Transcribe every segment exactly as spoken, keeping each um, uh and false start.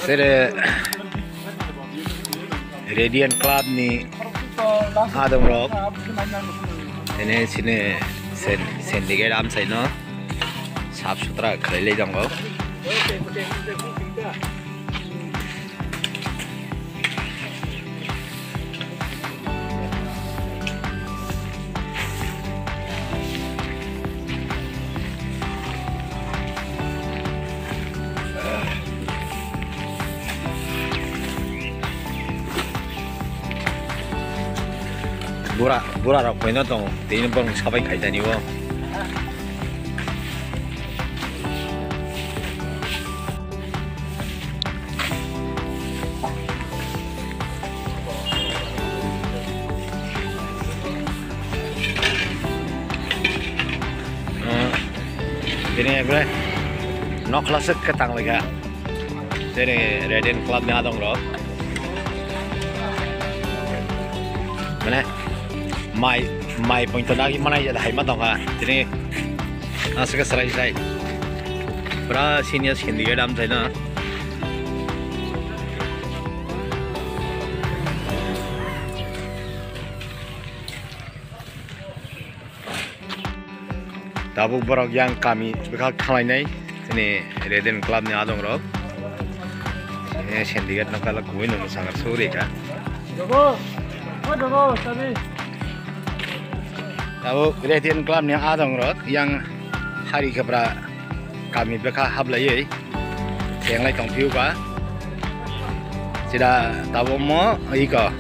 Sere Radiant Club ni adongrok, ene sini sen-, syndicate amsai no sap sutra khlai lai tongo. Bura, bura rok phaina tongo, tini borok sabai khaitani o. Tini ekre nokhla se kwtang laikha. Tini Radiant Club ni adongrok. Mane mai, mai pointo nagi manai jada hai ma tongkha. Tini aswk serai serai. Pura senior syndicate amsai na. Tabuk borok yang kami bwkha khlainai, chini Radiant Club ni adongrok. Eh, syndicate no kala kubui no mwsang suri kha. Dogo, o dogo, sabi. Tabuk Radiant Club ni adongrok yang hari kebra kami bwkha hablaiwi. Tenglai tong phiu ba. Sida tabuk mo iko.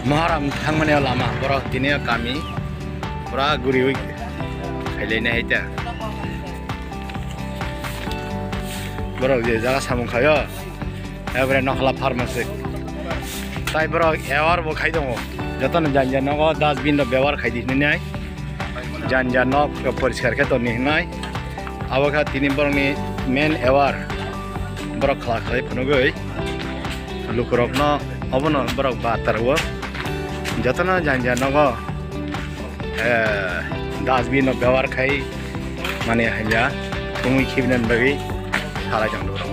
Maharam thangmani lama borok tini kami pura guriwi khailai nai haita. Borok je jaga samung khayo. Ebore nokhla pharmacy. Tai borok aware bo khai tongo. Jotono janja nogo dustbin rok bebohar khai di hinwi nai. Janja nok poriskar khe toni hinwi. Abo kha tini borokni main aware. Borok khala khalai phunugwi lukurokno obono borok batar o. Jotono janja nogo, eh, dustbin no bebohar khai mani hanya tungwi khibinani bagwi salai tong borok.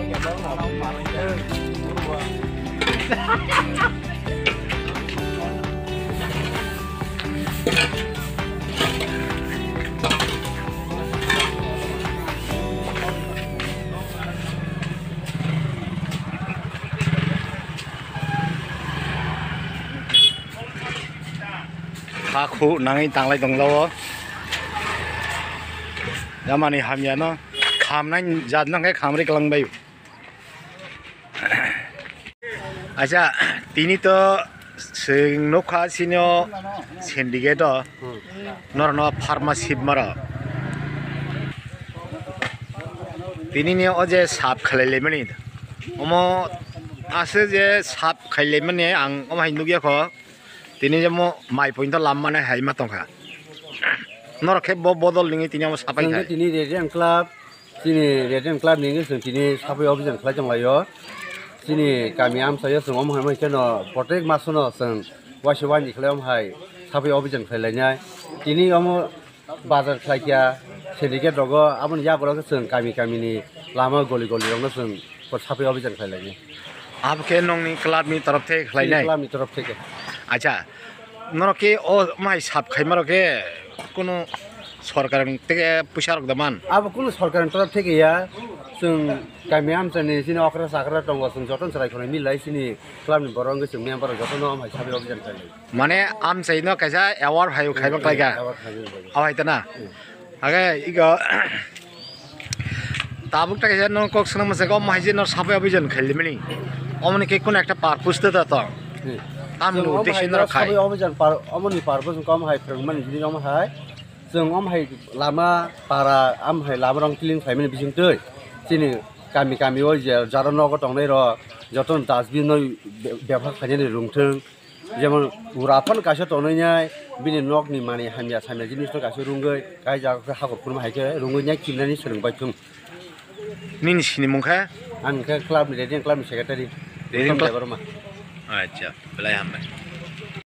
Ha khu nangwi tanglai tong lao. Yamani hamya no khamnai jat nang khe khamri kwlang bai. Acha, tini to chwng nukha sini o syndicate o norokno pharma sip maro. Tini ni o je sap khalai laimani, omo aswk je sap khalai laimani ang omo hai nukya kho. Tini je mo mai point o lam mane hai ma tongkha. Norok khe bo bodol nini tini omo sapai khai. Tini Radiant Club Chini Radiant Club ni wngwi chwng tini sapai obijan khlai tong laio. Chini kami amchaio chwng omo hai khe no protek masono chwng waisa waini khlai omo hai sapai obijan khlai lainai. Tini omo bazar khlai kha syndicate rogo, aboni yago rogo chwng kami kami ni lama goli goli rokno chwng sapai obijan khlai lainai. Abo khe nongni club ni torof thai khlainai? Chini club ni torof thai khe. Acha, norok khe o mai sap khaima rok khe kunu sorkar ni teke puisa rok da man? Abo kunu sorkar ni torof theke ya, chwng kami amchani chini okra chakra tongo, chwng jotono chwrai khwnai milai chini club ni borok wngwi chwng member rok jotono amhai sabai obijan khailai. Mane amchai no kaisa award phai khaiba khlaika. Award phai khaiba. Awai tana. Hmm. Age igo tabuk ta kaisa no kok swnam se go mai je no sabai obijan khaili mani. Omoni ke kun ekta purpose ta to. Hmm. Tam no uddesho no khai. Sabai obijan par, omoni purpose kom hai phrwng mani jini om hai. Chwng om hai lama para, am hai lama rong clean khlaimani bising twi chini kami kami o je jaro nogo tongnai rok joto dustbin no be-, bebhar khainani rwngthwng. Jemon ura phano kaisa tongnai nai bini nok ni manwi hamya samya jinis no kaisa rwngwi kai jaga khe hakor phunukma hai khe rwngwi nai kimnani swrwng bai thung. Nini sinimung khe? Ang khe club ni, Radiant Club ni secretary. Radiant Club? Debbarma. Acha, belai hambai.